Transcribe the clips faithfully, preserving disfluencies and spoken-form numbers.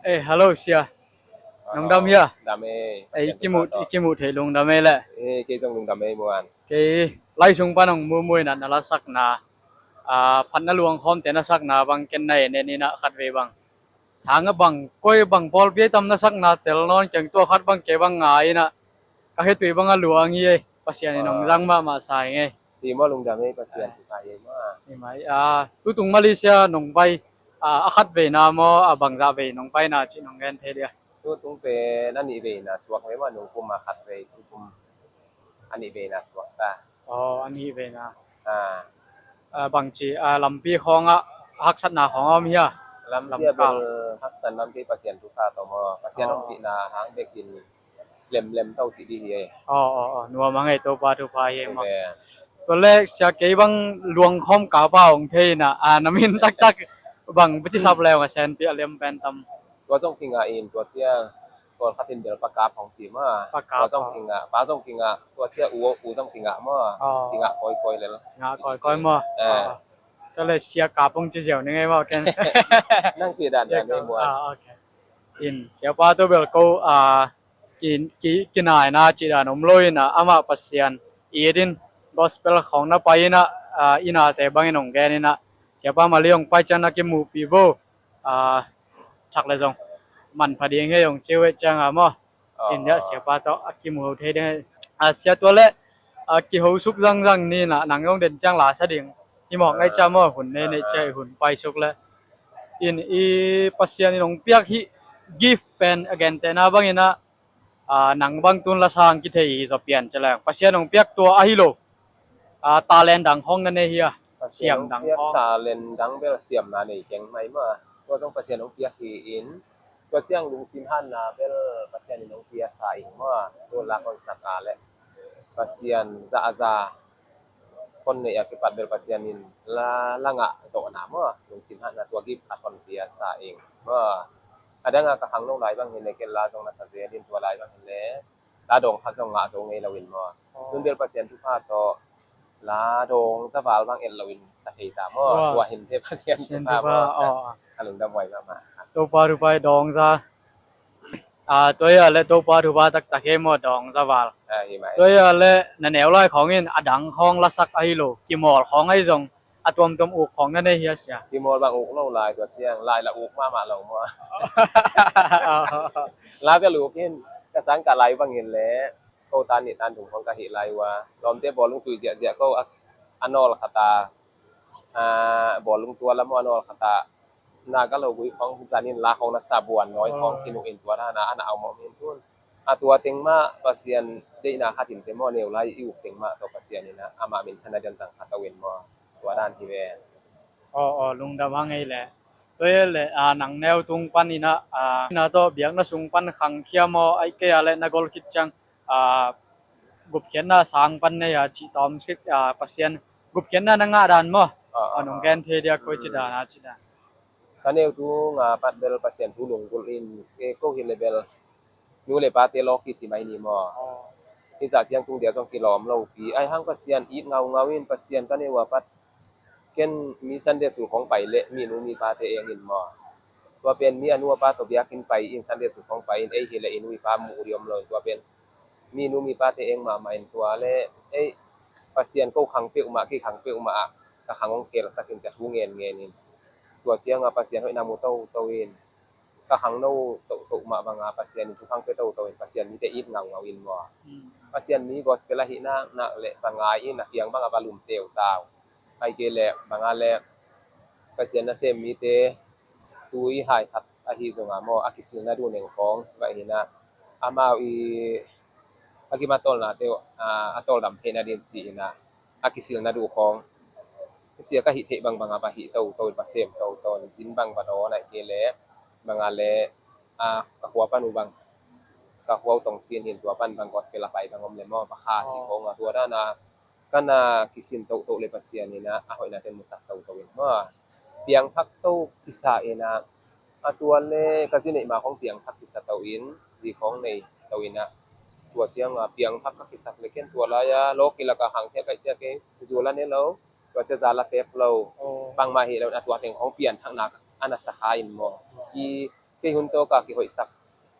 Eh, hello, sia. Nong dam hia? Dam e, Pasian thupha tawh. I kimuh thei lungdam e le. Eh, kei zong lungdam e, muan. Kei lai sung pan hong mumu inah na lasakna, ah, phatna luang khawmte na sakna bang ken na en en inah khat vei bang. Thang a bang, koi bang pawlpi ai tam na sakna tel nawn keng, tua khat bang kei bang ngai inah ka khetui bang a luang hi ei. Pasian in hong zang mahmah sa ing ei. Hi maw, lungdam ei, Pasian thupha hi ei maw. Hi mai, ah, tutung Malaysia nong pai, ah, a khat veina maw, a bangzah vei nong paina cih nong gen thei dia? Tutung pen a nih veina suak vei maw, nung kum a khat vei, tukum a nih veina suak ta. Aw, a nih veina. Ah. Ah, bangci, ah, lampi khawngah haksatna khawng a om hia? Lampi a bel haksatna om kei, Pasian thupha tawh maw. Pasian hong pihna hang bekin lemlem to cih dih hi ei. Aw, aw, aw, nuam a ngei, Topa thupha hi ei maw. Tua le sia, kei bang luang khawm kapa hong thei inah, ah, na min taktak bang pi ci sap leng a senpi a lem pen tam? Tua zong kingah in, tua sia, tua khatin bel Pa Kap hong ci maw. Pa Kap. Tua zong kingah, pa zong kingah, tua sia u, u zong kingah maw. Aw. Kingah kawikawi lel. Kingah kawikawi maw. Eh. Aw. Tua le sia Kap hong ci ziau ning ei maw ken. Nang ci dan dan ei muan. Ah, ok. In, siapa tawh bel ko, ah, ki, ki, kinaina cih dan om lo inah, amah Pasian it in gospel khawng na pai inah, ah, inate bangin hong gen inah, siapa mali hong pai ciang na kimuhpih vo, ah, thak le zong manpha ding hi ei hong ci uh eh ciang a maw. India siapa tawh a kimu thei ding hi. Ah, sia, tua le, ah, kiho suk zangzang ni inah, nang zong den ciang la sa ding hi mawk ngai cia maw, hun nei nei cia i hun pai suk le. In, i Pasian in hong piak hih gift pen a gentehna bang inah, ah, nang bang tun lasang kithei hi zaw pian ci leng, Pasian hong piak tua ahi lo, ah, talent dang khawng na nei hia? Siam dang khawng. Talent dang bel siamna nei keng mai maw. Tua zong Pasian hong piak hi in, tua ciang lungsim hatna bel Pasian in hong pia sa ing maw. Tua lak hong sak a le Pasian za a za hong nei a kipat bel Pasian in la, la ngah zawhna maw, lungsim hatna tua gift khat hong pia sa ing maw. A dang a ka khangno lai bang hi le, ken la zong na sa zel in, tua lai bang hi le la dawng khat zong ngah zo ngei lo in maw. Aw. Tun bel Pasian thupha tawh la dawng za val bang et lo in sa thei ta maw. Aw. Tua hi in te, Pasian thupha maw. Aw. A lungdam huai mahmah. Topa thupha hi, dawng za. Ah, tua hi a le Topa thupha taktak hi ei maw, dawng za val. Ah, hi mai. Tua hi a le na neu lai khawng in a dang khawng lasak ahi lo, kimawl khawng ahi zong a tuamtuam uk khawng na nei hia sia? Kimawl bang uk lo lai, tua ciang lai la uk mahmah lo maw. La bel uk in, ka sang ka lai bang in le ko tan nih tan thum khawng ka hih lai uh a, lawmte bawlung sui ziahziah ko a, a nawl khat a, ah, bawlung tual a maw, a nawl khat a na ka lo gui khawng zan in la khawng na sa buan nawi khawng kinuk in, tua dan a, a na a om om in tun. A tua teng mah Pasian deihna khat in te maw, neu lai i uk teng mah tawh Pasian in a, amah minthanna dian zang khat a uh in maw. Tua dan hi ve. Aw, aw, lungdam a ngei le. Tua hi le, ah, nang neu tung pan inah, ah, na tawh biakna sung pan khangkhia maw, ai kei a le na gol khit ciang, ah, gupkhiatna sang pan nei a cih tawm khit, ah, Pasian gupkhiatna na ngah dan maw. Ah, ah, nong gen thei dia, koi ci dan a ci dan? Ka neu tung a pat bel Pasian thu lunggulh in, eh, ko hi le bel nu le pate lawk kici mai ni maw. Aw. Hih zah ciang tung dia zong kilawm lo pi. Ai hang Pasian it ngaungau in, Pasian ka neu a pat ken mi Sunday school khawng pai le mi nu mi pate eng in maw. Tua pen mi a nu a pa tawh biakinn pai in, Sunday school khawng pai in, ei hi le i nu i pa muh ding om lo in, tua pen mi nu mi pate eng mahmah in, tua le ei Pasian ko khang peuhmah, kei khang peuhmah ah ka khang hong khelsak in, ka thu ngen ngen in. Tua ciang a Pasian hoihna mu toto in, ka khangno tohtoh mah banga Pasian in thukhang pia toto in, Pasian mite it ngaungau in maw. Mm. Pasian mi gospel ahih nak nak le ka ngai in, a piang banga va lum teutau. Ahih kei le banga le Pasian nasem mite tui hai khat ahi zonga maw, a kisilna duh neng khawng va hi na, amau i a kimatolnate uh, a, a tawldam theihna ding ci-in a, a kisilna duh khawng cia ka hih theih bangbang a va hih toto in, va sem toto in, zin bang va dawn, ahih kei le banga le, a, ka khua pan uh bang, ka khua uh tong cin hin, tua pan bang gospel a pai bang om le maw, va kha cih khawng a, tua dan a ka na kisin toto le Pasian in a, a hoihna ten musak toto in maw, piangthak to kisa in a, a tua le ka zi neih ma khawng piangthak kisa to in, zi khawng nei to in a, tua ciang a piangthak ka kisak le ken tua lai a lawki laka hang thia kaih cia kei, zu la ne lo, tua cia za la tep lo, bangmah hi lo in a, tua teng khawng pianthakna a na sa kha in maw. I kei hun tawka kihoihsak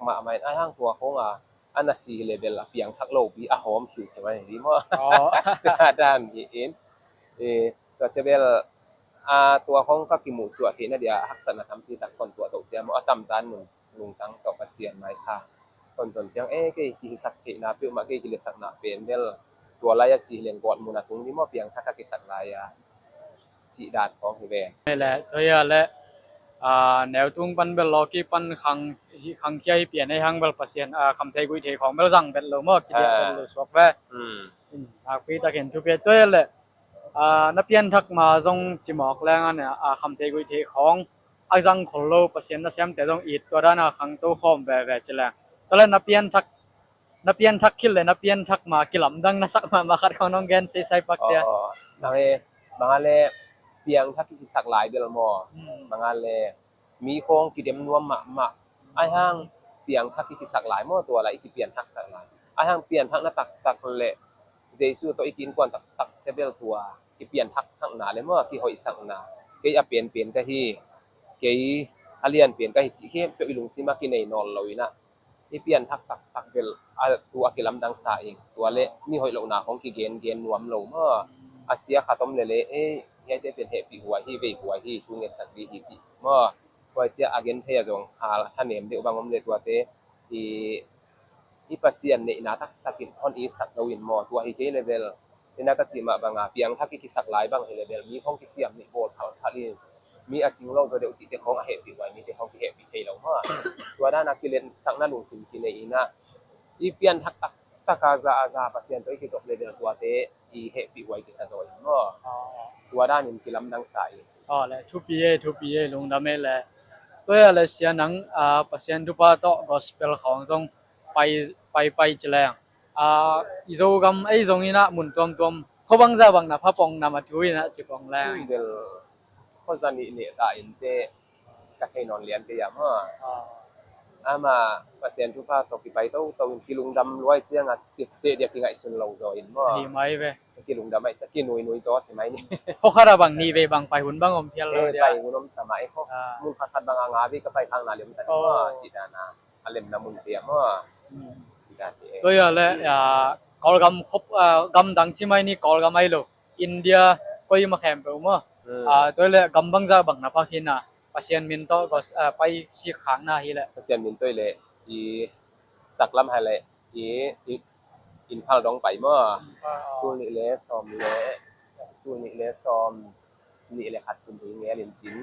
mahmah in, aihang tua khawng a, a na si level a piangthak lopi a hawm khiukheu a hi maw? Aw. Dan hi in. Eh, tua cia bel, a, tua khawng ka kimuhsuah theihna dia haksatna tampi tak kon tuah toh cia maw, a tamzan mun lungtang tawh Pasian mai kha kon zon ciang, eh, kei kihisak theihna peuhmah, kei kilesakna pen bel tua lai a si leng gawt mun a tung ding maw, piangthak a kisak lai a cih dan khawng hi ve. Leh tua hi a leh, a, neutung pan bel lawki pan khang, khangkhia hi pian ei hang bel Pasian, a, khamtheih guihtheih khawng bel zang bet lo maw, kilian bet lo suak ve. Hmm. Nakpi takin thupi a tua hi a leh, a, na pianthak ma zong cimawk leng a, a, khamtheih guihtheih khawng a zang khol lo Pasian nasemte zong it tua dana khangto khawm veve ci leng. Tua leh na pianthak, na pianthak khit le na pianthak ma kilamdang na sak mahmah khat khawng nong gen seisai pak dia. Aw, bang e, bang a le piangthak i kisak lai bel maw? Hmm. Bang a le mi khawng kidem nuam mahmah. Aihang piangthak i kisak lai maw, tua lai i kipianthaksak lai. Aihang pianthakna taktak le Jesu tawh i kiinkuan taktak cia bel tua i pianthaksak na le maw, kihoihsak na. Kei a penpen ka hi, kei a lianpen ka hi cih khempeuh i lungsim a kinei nawn lo in a, i pianthak taktak bel a tu a kilamdang sa ing. Tua le mi hoih lohna khawng kigengen nuam lo maw? A sia khat om lele, ei, hiaite pen hehpih huai hi, vei huai hi, thu ngetsak dih hi cih maw? Huai cia a genthei a zong hal thanem deuh bang om le tuate i, i Pasian neihna taktakin hon itsak zo in maw? Tua hi kei le bel, ina ka cih mah banga piangthak i kisak lai bang hi le bel mi khawng kiciam nih bawl phalphal in, mi a cing lo zaw deuh cihte khawng a hehpih huai mite khawng kihehpih thei lo maw? Tua dana kiletsakna lungsim kinei in a, i pianthak taktaka za a za Pasian tawh i kizop le bel tuate i hehpih huai kisa zaw in maw? Tua danin kilamdang sa in. Aw le, thupi e, thupi e, lungdam e le. Tua hi a le sia nang, a, Pasian thupha tawh gospel khawng zong pai, pai, pai ci leng. A, i Zogam ei zong in a mun tuamtuam khua bangza bang na pha pong na ma thu in a ci pong leng. Bel khua za nih neh ta in te ka thei nawn lian kei a maw? Aw. Ama Pasian thupha tawh kipai toto in kilungdam luai ciang a cipteh dia kingaihsun lo zaw in maw? Hi mai ve. Kilungdam ai cia kinuinui zaw ci mai ni. Khua khat a bang nih vei bang pai hun bang om phial lo dia. Pai hun om ta mai khua. Mun khat khat bang a nga vei ka pai khang na liam ta ni maw? Aw. Ci dana a lemna mun te a maw? Hmm. Ci dan ti e. Tua hi a le, a, Kawlgam khop, a, gamdang ci mai ni, Kawlgam ai lo, India koi ma khempeuh maw? Hmm. A, tua hi le gam bangza bang na phak hi na, Pasian min tawh gos, a, pai sikkhakna hi le. Pasian min tawh hi le i saklam hai le i, i Imphal dong pai maw? Imphal, aw. Tul nih le sawm le, tul nih le sawm nih le khat kum hi ngel in cin.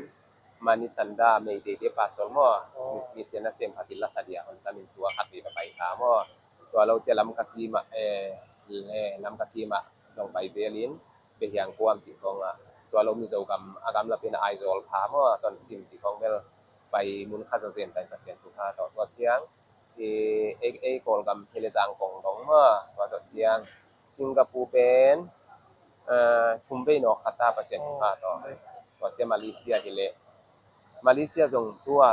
Manisanda Meiteite pastor maw? Aw. Mission nasem khat in la sa dia hon sam in tua khat vei ka pai kha maw? Tua lo cia Lamka kim ah, eh, eh, Lamka kim ah zong pai zel in, Behiang kuam cih khawng ah. Tua lo Mizo gam, a gamla pen Aizawl pha maw? Tonsim cih khawng bel pai mun kha zawzen ta in Pasian thupha tawh tua ciang. I, ei, ei Kawlgam hi le Zangkong dong maw? Tua zawh ciang Singapore pen, eh, thum vei nawk khat ta Pasian thupha tawh. Tua ciang Malaysia hi le, Malaysia zong tua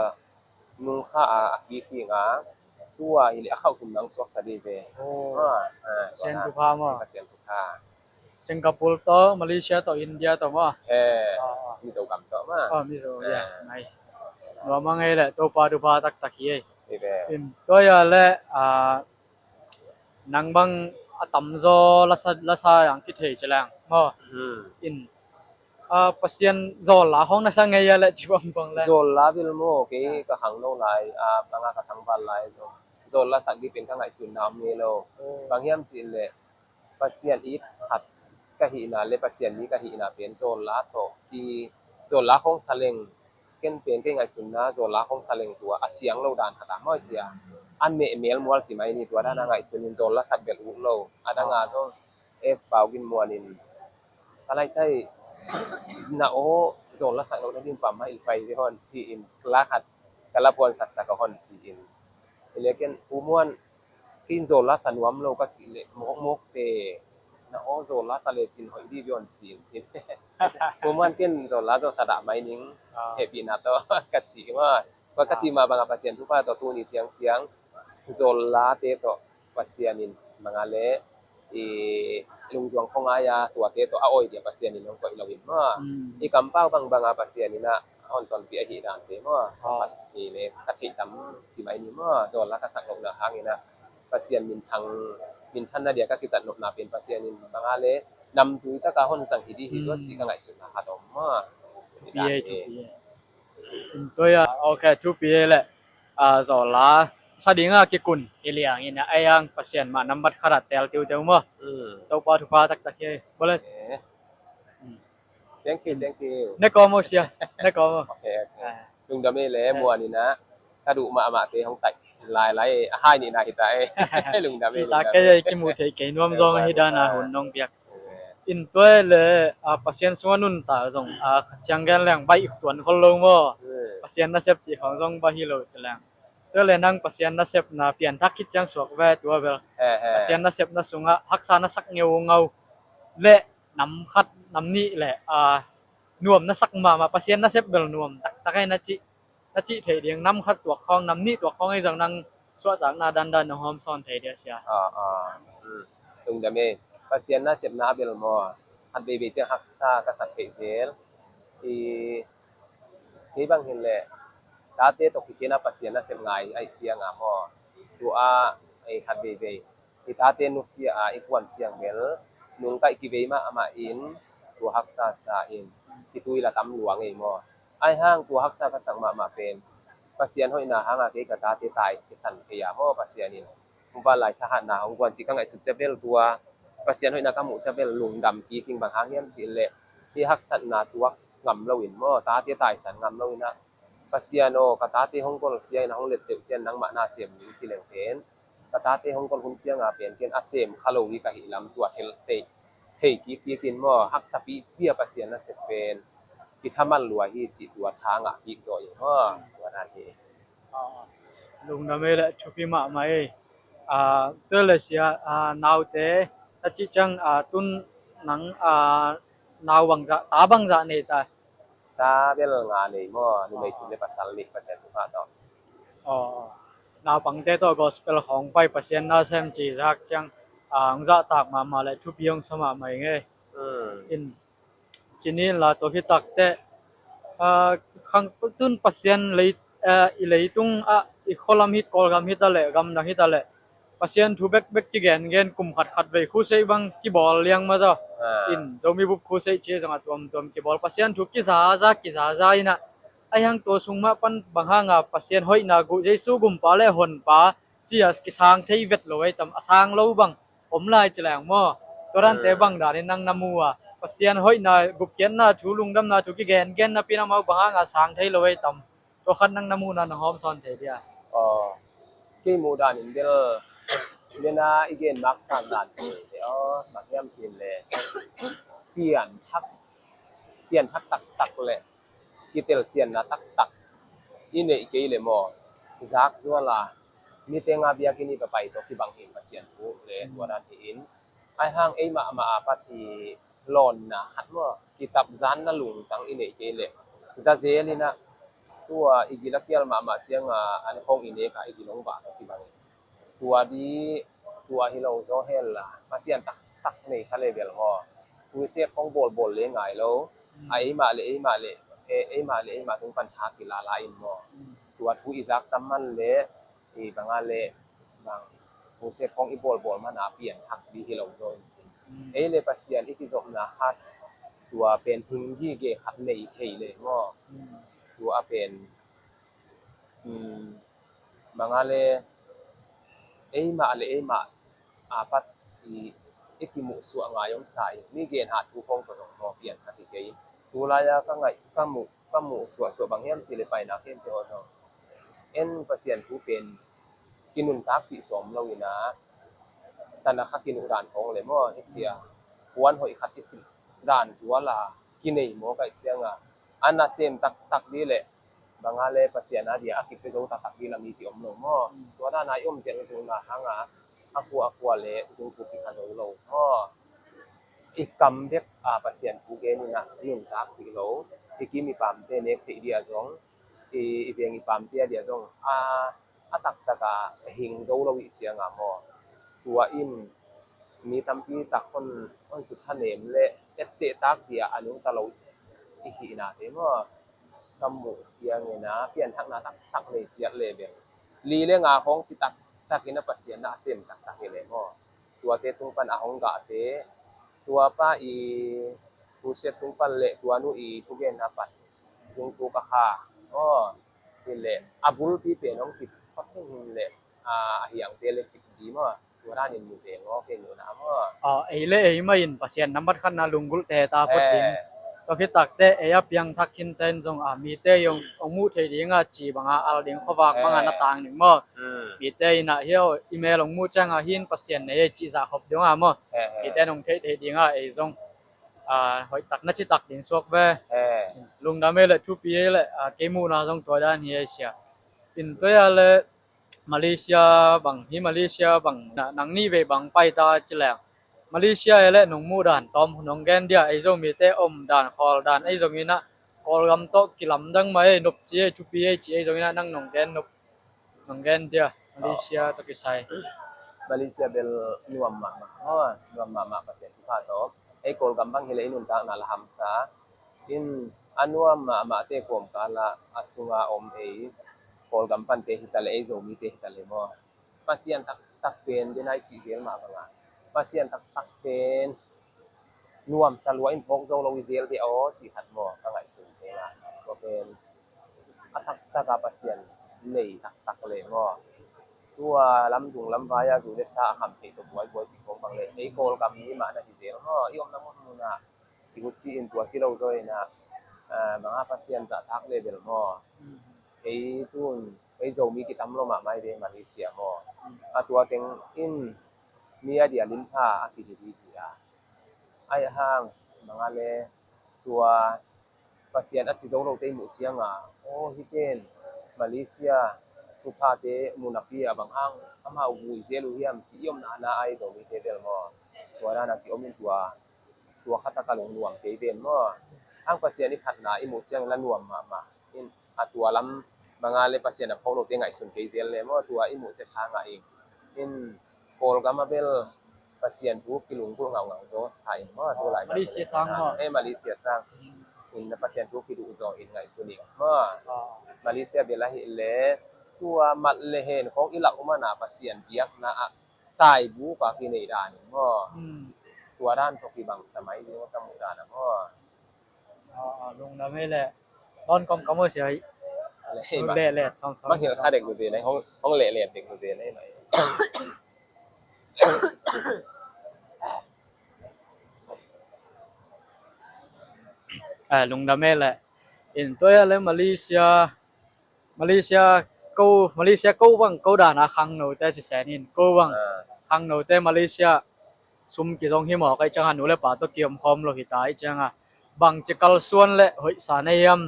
nungkha a, a kikhing a, tua hi le a khauh thum nang suak ta dih ve. Aw. Ah, ah, Pasian thupha maw? Pasian thupha. Singapore tawh, Malaysia tawh, India tawh maw? He. Ah, ah. Mizo gam tawh maw? Ah, Mizo, ya. Ngai. Nuam a ngei le, Topa thupha taktak hi ei. Hi ve. Tua hi a le, ah, nang bang a tamzaw lasa, lasa yang kithei ci leng maw? Hmm. In, a, Pasian zawlla khawng na sa ngei a le ci bang bang le. Zawlla bil maw, kei ka khangno lai, a, banga ka thangval lai zaw, zawlla sak dih pen ka ngaihsutna om ngei lo. Oh. Bang hiam cih leh Pasian it khat ka hihna le Pasian mi ka hihna pen zawlla tawh i, zawlla khawng sa leng, ken pen kei ngaihsunna zawlla khawng sa leng tua a siang lo dan khat a maw cia. An meh mel mual ci mai ni, tua dan a ngaihsun in zawlla sak bel ut lo. A dang a zong es pau gin muan in, ka lai sai, na aw zawlla sak lo na din pam mah in pai ve hon ci in, la khat ka la puan sak sak a hon ci in. Hi le ken U Muan, kei in zawlla sa nuam lo ka cih leh mawkmawk te, na aw zawlla sa le cin hoih dih ve hon ci in cin. U Muan, ken zawlla zaw sa dah mai ning, ah, hehpihna tawh ka cih mah. Tua ka cih mah bangah Pasian thupha tawh tuni ciangciang zawllate tawh Pasian in bangah le i lungzuang khuangai a tuate tawh a awi dia Pasian in hong koih lo in maw. Mm. I kampau bangbang a Pasian in a hon tonpih ahih dante maw. Ah. Ni le ka theih tam ci mai ni maw, zawla ka sak lohna hangin ah Pasian minthang, minthanna dia ka kizat nopna pen Pasian in bang a le namtui taka hon zang hi dih hi tua cih ka ngaihsutna khat om maw. Thupi ei, thupi ei. In tua, ok, thupi ei le, a, zawla sa dinga kikun hi liangin ah, a yang Pasian mah nambat khat a tel tiuteu maw. Topa thupha taktak hi. Bole. Thank you, thank you. Ne ko mo sia, ne ko mo. Ok, ok. Lungdam ei le, muan in ah ka duh mahmah te hong taih lailai, a hai nihna hi ta ei. Lungdam ei, lungdam ei. Kei ei kimu thei kei nuam zong hi dan a hun nong piak. In tua le, a, Pasian sungah nuntak zong, a, khat ciang gen leng baih tuan khol lo maw. Pasian nasep cih khong zong baih hi lo ci leng. Tua le nang Pasian nasepna pianthak khit ciang suak ve tua bel. Pasian nasepna sungah haksa na sak ngeungau le nam khat nam nih le, a, nuam na sak mahmah, Pasian nasep bel nuam taktak ei na cih, na cih theih ding, nam khat tuak khawng, nam nih tuak khawng ei zong nang suahtakna dandan nong hawm sawn thei dia sia. Lungdam ei. Pasian nasepna bel maw, khat veivei ciang haksa ka sak theih zel. I, kei bang hin le tate tawh kikina Pasian nasep ngai ai cianga maw, tua ei khat veivei i tate nusia a i kuan ciang bel nungkaih kivei mahmah in tua haksa sa in kitui la tam luang ei maw. Ai hang tua haksa ka sak mahmah pen Pasian hoihna hanga kei ka tate tai kisan kei a maw, Pasian in hong vanlai thahatna hong guan cih ka ngaihsut cia bel tua Pasian hoihna ka muh cia bel lungdam kiking bang hang hiam cih leh hi haksatna tuak ngam loin maw, tate taisan ngam loin ah Pasian aw, ka tate hong gol ciangin a hong let deuh ciang nangmah na sem ning ci leng pen ka tate hong gol hun cianga pen ken a sem kha lo hi ka hih lam tua thei thei kik kik in maw, haksa pihpia Pasian nasep pen kithaman lua hi cih tua tha ngah kik zaw in maw, tua dan hi. Lungdam ei le, thupi mahmah ei. Tua le sia, naute a cih ciang tun nang nau bangzah, ta bangzah nei ta? Ta bel nga nei maw, numei thum le pasal nih, Pasian thupha tawh. Naupangte tawh gospel khawng pai Pasian na sem ci zak ciang hong zahtak mahmah le thupi hong sa mahmah ing ei. In cinin la tua hi takte, khang tun Pasian lei, i leitung ah i khualam hit, Kawlgam hita le gamdang hita le Pasian thu bekbek kigengen kum khat khat vei khusei bang kibawl liang mah zaw. In Zomi bup khusei ci zong a tuamtuam kibawl, Pasian thu kizaza kizaza inah a hiang tua sung mah pan bang hanga Pasian hoihna guh, Jesu gumpa le honpa ci-a kisang thei vet lo ei tam, a sang lo bang om lai ci leng maw? Tua dante bang danin nang na mu a, Pasian hoihna, gupkhiatna thu, lungdamna thu kigengen napi-in amau bang hanga sang thei lo ei tam? Tua khat nang na muhna nong hawm sawn thei dia? Aw, kei muh danin bel nena i gen maksan dan te aw, bang hiam cin le pianthak, pianthak taktak le kitelcianna taktak i neih kei le maw, zak zuala mitenga biakinn i papai tawh kibang in Pasian thu le tua dan hi in. Ai hang ei mahmah a pat i lawnna khat maw, kitapzanna lungtang i neih kei le zazel inah tua i gilakial mahmah cianga an khawng i neka i gilong vah tawh kibang in. Tua di, tua hi lo zaw hel la Pasian taktak nei kha le bel maw, crusade khawng bawlbawl le ngai lo. A eimah le eimah le, eimah le eimah tung pan tha kilala in maw, tua thu i zak tam man le i banga le bang crusade khawng i bawlbawl mana pianthak di hi lo zaw in cin. Ei le Pasian i kizopna khat tua pen hing gige khat nei thei le maw, tua a pen banga le eimah le eimah a pat i, i kimuhsuah ngai om sa i mi gen hat thu khawng tawh zong maw pianthak hi kei. Tulai-a ka ngaih, ka muh, ka muhsuahsuah bang hiam cih le paina khempeuh aw zong en Pasian thu pen kinuntakpih sawm lo inah tana kha kinuh dan khawng le maw, hi cia puan hoih khat i silh dan zuala kinei maw kaih cianga a nasem taktak di le banga le Pasian a dia a kipia zo taktak di lam i ti om lo maw? Tua dana i om ziah i zungna hanga a kua a kua le zungkuk i kha zo lo maw? I kam bek a Pasian thu gen inah nuntakpih lo, i kim i pamte nek theih dia zong, i, i veng i pamte a dia zong a, a taktaka hing zo lo i sianga maw? Tua in mi tampi tak hon, hon suthanem le ettehtak dia a nungta lo i hihnate maw? Ka muh ciangin a pianthakna taktak nei ciat le bel li le nga khawng ci taktakin a Pasian na a sem taktak hi le maw? Tuate tung pan a hong gahte, tua pa i husiat tung pan le tua nu i thugenna pan zungtu ka kha maw? Hi le a bulpi pen hong kipak hing le a hiangte le kip di maw? Tua danin mu ve ngaw kei nuna maw? Ei le ei mah in Pasian nambat khatna lunggulhte ta phot ding. Tua khit takte ei a piangthak khinten zong a mite i hong muh theih dinga ci banga al ding khuavak banga na tang ding maw? Mite in ah hia i mel hong muh cianga hin Pasian nei ei cih zah khop dinga maw? Mite in hong theih theih dinga ei zong hoih tak na ci tak ding suak ve. Lungdam ei le thupi ei le kei muhna zong tua dan hi ei sia. In tua le Malaysia bang hi, Malaysia bang nang nih vei bang paita ci leng Malaysia e le nong muh dan tawm nong gen dia, ei Zomite om dan khawl dan ei zong inah Kawlgam tawh kilamdang mah ei, nopci ei, thupi ei ci ei zong inah nang nong gen nop nong gen dia Malaysia tawh kisai. Malaysia bel nuam mahmah, nuam mahmah Pasian thupha tawh. Ei Kawlgam bang hi le i nuntakna la hamsa in a nuam mahmahte kawmkalah a sunga om ei Kawlgam pante hi ta le ei Zomite hi ta le maw? Pasian taktak pen den ai cih zel mah banga Pasian taktak pen nuamsa lua in phawk zo lo i zel deh aw cih khat maw ka ngaihsun thei a. Tua pen a taktaka Pasian nei taktak le maw? Tua lamdung lamvai a zu le sa a kham theih tawh buaibuai cih khawng bang le ei Kawlgam mi mah na hi zel maw? I omna munmunah i huci in tua ci lo zaw inah banga Pasian zahtak le bel maw? Ei tun ei Zomi kitam lo mahmah i ve Malaysia maw? A tua teng in mi a dia limpha a kihi hi a. Ai hang banga le tua Pasian a ci zo lote i muh cianga aw hiten Malaysia thuphate munapi a bang hang amau vui zel uh hiam ci i omna na ai Zomite bel maw? Tua dana ki om in tua tua khataka lungnuam kei ven maw? Ang Pasian i phatna i muh siang la nuam mahmah in a tua lam banga le Pasian a phawk lote ngaihsun kei zel le maw? Tua i muh cek hanga in in Kawlgam a bel Pasian thu kilunggulh ngaungau zaw sa in maw? Tua lai Malaysia sang maw? Eh, Malaysia sang in na Pasian thu kiduh zaw in ngaihsun in maw? Malaysia bel ahi le tua mat le hen khawng i lak umana Pasian biakna ah taibu ka kinei dan in maw? Tua dan tawh kibang sa mai ding ka muh dan a maw? Lungdam ei le. Ton kong ka maw sia hi. Lehlet sawmsawm. Bang hilh kha dek gu zen ei, hong lehlet dek gu zen ei. Lungdam ei le. In tua le Malaysia Malaysia ko, Malaysia ko bang ko dana khangnote sisen in ko bang khangnote Malaysia sum kizong hi mawk ei cianga nu le pa tawh kiom khawm lo hita ei cianga bang ci kalsuan le hoihsa na hiam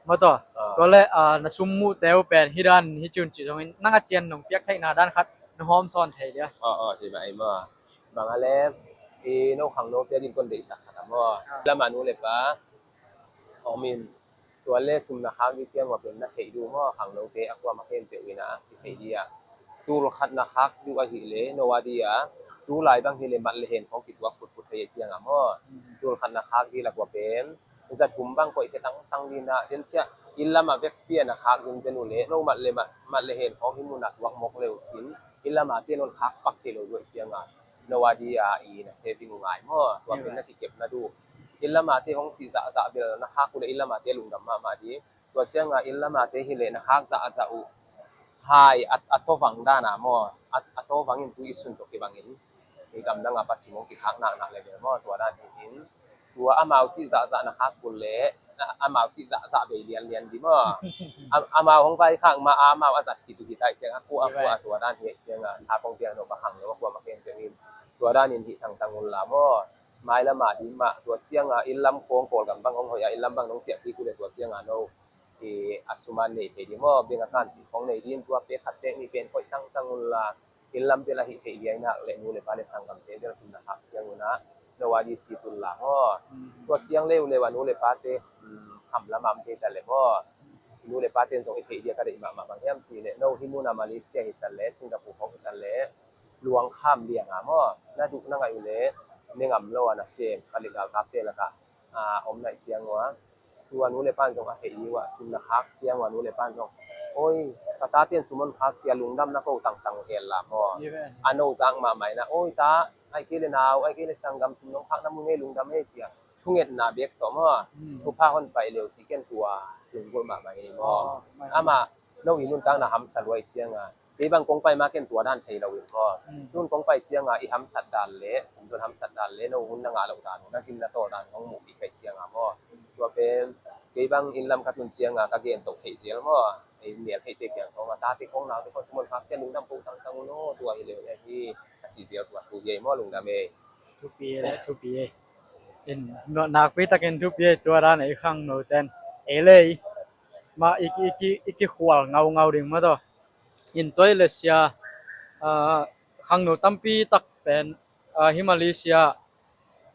maw taw? Tua le na sum muhte uh pen hi dan hi cun ci zongin nang a cian nong piak theihna dan khat na hawm sawn thei dia. Aw, aw, hi mah ei maw? Bang a le i no khangnote din kon deihsak khat a maw? Lama nu le pa om in tua le sum na khak dih ciang ua pen na theih duh maw? Khangnote a kuamah khempeuh in a i theih dih a tul khat na khak duh ahih le no a dih a tu lai bang hi le mat le hen khawng kituak phutphut thei a ciang a maw? Tul khat na khak dih lak ua pen za thum bang koih khe tangtang dih na den ciah inn lamah vekpi a na khak zenzen uh le no mat le mat le hen khawng hi munah tuak mawk le uh cin inn lamah te non khak pak thei lo duh ciang a no a dih a i na saving uh ngai maw? Tua pen na kikepna duh. Inn lamate hong cih zahzah bel na khak uh le inn lamate lungdam mahmah dih. Tua cianga inn lamate hi le na khak zahzah uh hai a tawvang dana maw? A tawvang in tu i sun tawh kibangin i gamdanga pasim hong kikhak naknak le bel maw? Tua dan hi in tua amau cih zahzah na khak uh le amau cih zahzah bei lianlian dih maw? Amau hong vaikhak ma amau a zat khit uh hi tai ciang a kua a kua a tua dan hi ai cianga tha kong piang no pa khang lo a kua ma ken piang in tua danin hih thangthang un la maw? Mailam ah ding mah tua cianga inn lam khawng Kawlgam bang hong hoih a inn lam bang nong ciah kik uh le tua cianga no a sum a nei thei ding maw? Beng a kan cih khawng nei ding tua pek khat pek nih pen hoih tangtang un la inn lam bel a hih theih liainak le nu le pa le sanggamte bel sum na khak ciang unah no a dih sit un la maw? Tua ciang leuleu a nu le pate kham lam a om thei ta le maw? Nu le pate in zong i theih dia ka deih mahmah bang hiam cih le no hi muna Malaysia hi ta le Singapore khawng hi ta le luang kham lianga maw na duh na ngaih uh le ne ngam lo a na sem palik galkapte lakah om naih ciang ua Tua nu le pan zong a theih hi uh a, sum na khak ciang uh a nu le pan zong, oi, ka taten sum hong khak cia lungdam na ko tangtang uh hel la maw? A no zak mahmah in a, oi ta, ai kei le nau, ai kei le sanggam, sum nong khak na mu ngei, lungdam ei cia thungetna bek tawh maw? Thupha hon paih leu cih ken tua lunggulh mahmah ngei maw? Amah no i nuntakna hamsa luai cianga kei bang kong pai ma ken tua dan thei lo in maw? Tun kong pai cianga i hamsat dan le sumtuan hamsat dan le no hun na ngah loh dan, na gim na tawl dan hong muhpih kei cianga maw? Tua pen kei bang inn lam ka tun cianga ka gen toh theih zel maw? Ei mel theihte kiang kong a tate kong naute kong sum hong khak ciang lungdam ko tangtang uh no, tua hi leu hi a ci zel tua thu hi ei maw? Lungdam ei. Thupi ei le thupi ei. In nuah nakpi takin thupi ei, tua dan ei khangno ten ei lei ma i ki i ki i kikhual ngaungau ding maw taw. In tua i le sia, ah, khangno tampi tak pen, ah, hi Malaysia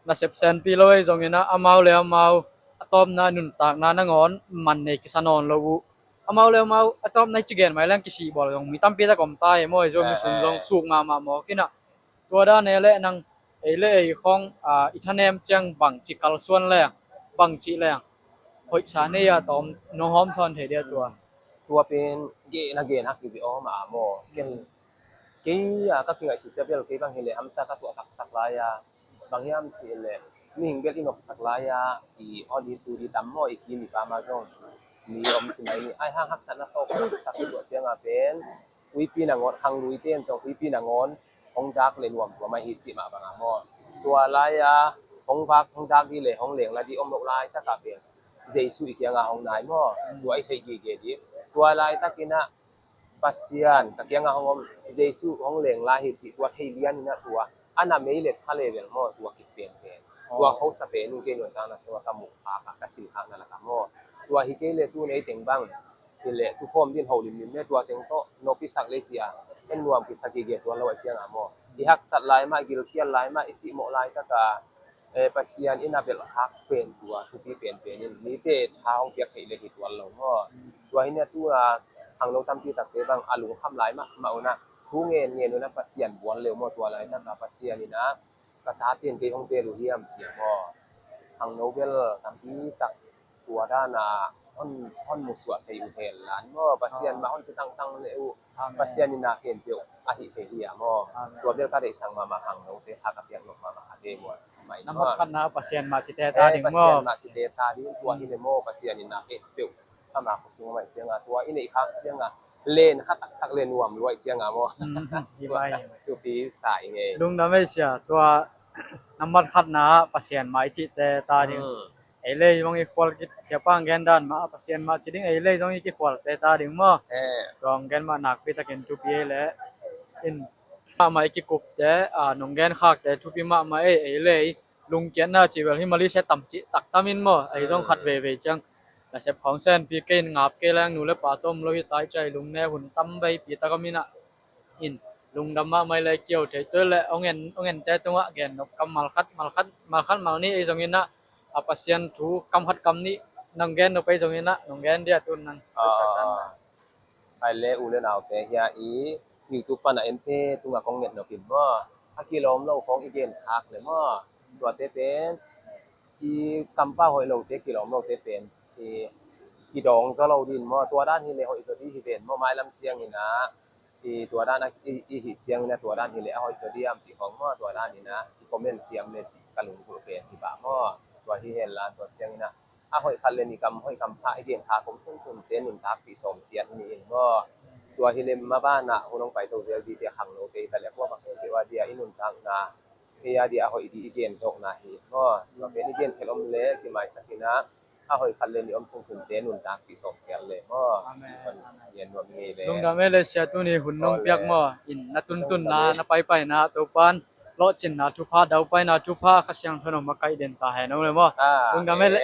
nasep senpi lo ei zongin ah amau le amau a tawpna nuntakna nangawn man nei kisa nawn lo uh. Amau le amau a tawpna i ci gen mai leng kisih bawl zong mi tampi tak om ta ei maw? Ei Zomi sung zong suk mahmah mawk in ah. Tua dan e le nang ei le ei khong, ah, i thanem ciang bangci kalsuan leng, bangci leng hoihsa nei a tawm nong hawm sawn thei dia tua? Tua pen gen a gen hak i ve awm a maw? Ken kei a ka kingaihsut cia bel kei bang hi le hamsa ka tuah taktak lai a, bang hiam cih le mihing bel i nopsak lai a, i on i tu i tam maw, i kim i pam a zong mi om ci mai ni. Ai hang haksatna tawk tak i tuah cianga pen huipi nangawn, khangluite in zong huipi nangawn hong dak le nuam tua mai hi cih mah banga maw? Tua lai-a hong vak, hong dak dih le hong lengla dih om loh laitakah pen Jesu i kianga hong nai maw? Tua i theih gige dih. Tua laitakinah Pasian ka kianga hong om, Jesu hong lengla hi cih tua thei lianinah tua a na mei le pha le bel maw? Tua kik penpen, tua khosa pen in kei nuantakna sungah ka muh khakah ka sin khakna lakah maw? Tua hi kei le tu nei teng bang hi leh tukhawm din ho limlim le tua teng tawh nop i sak le cia en nuam kisa gige tuan lo a cianga maw? I haksat lai mah, i gilkial lai mah, i cihmawh laitaka, eh, Pasian in a belhkhak pen tua thupi penpen in mite tha hong piak theih le hi tuan lo maw? Tua hi nia tu a khangno tampi takte bang a lungkham lai mahmah unah thu ngen ngen unah Pasian buan leu maw? Tua laitaka Pasian inah ka taten kei hong bel uh hiam cia maw? Khangno bel tampi tak tua dana hon, hon musuah thei uh hel lan maw? Pasian mah hon ci tangtang le uh. Pasian inah khempeuh ahi thei hi a maw? Tua bel ka deihsak mahmah khangnote, kha ka piak nop mahmah kha te maw? Nambat khatna Pasian mah cite ta ding maw? Pasian mah cite ta ding, tua hi le maw? Pasian inah khempeuh ama khosung amah cianga tua i neih khak cianga len kha taktak le nuam luai cianga maw? Hi mai. Tupi sa i ngei. Lungdam ei sia, tua nambat khatna Pasian mah i cihte ta ding. Ei le zong i khual kit, siapa ang gen dan mah Pasian mah ci ding, ei le zong i kikhualte ta ding maw? Tua ang gen mah nakpi takin thupi ei le in mahmah i kikupte, a, nong gen khakte thupi mahmah ei, ei le i lungkiatna cih bel hi Malaysia tam cih taktam in maw? Ei zong khat veivei ciang nasep khawng senpi kei in ngap kei leng nu le pa tawm lo hi tai cia i lungne hun tam veipi tak om inah in lungdam mahmah i le kio thei tua le ong en, ong ente tungah gen nop kam malkhat, malkhat, malkhat malni ei zong inah a Pasian thu kam khat kam nih nong gen nop ei zong inah nong gen dia tun nang. Ai le u le naute hia i YouTube pana ente tunga kong nget nopin maw? A kilawm lo khawng i gen khak le maw? Tuate pen i kampa hoih lote, kilawm lote pen i kidawng zaw lo din maw? Tua dan hi le hoih zaw di hi ven maw? Mailam cianginah i tua dan a i, i hih cianginah tua dan hi le a hoih zaw di am cih khawng maw? Tua dan inah i comment siam le cih ka lunggulh pen hi bah maw? Tua hi henla tua cianginah a hoih khat le ni kam hoih kam pha i gen kha kum sunsun te nuntakpih sawm ciat ni in maw? Tua hi le mabanah hun hong paito zel dite khangnote i ta le kuama khempeuh a dia i nuntakna ei a dia a hoih di i gen zawkna hi maw? Tua pen i gen khelh om le kimaisak inah a hoih khat le ni om sunsun te nuntakpih sawm ciat le maw? Ci hon gen nuam ngei le. Lungdam ei le sia, tuni hun nong piak maw? In na tuntunna, na paipaina Topan lawhcinna thupha, daupaina thupha, Kha Siangtho in hong makaih den ta hen ong le maw? Lungdam ei le.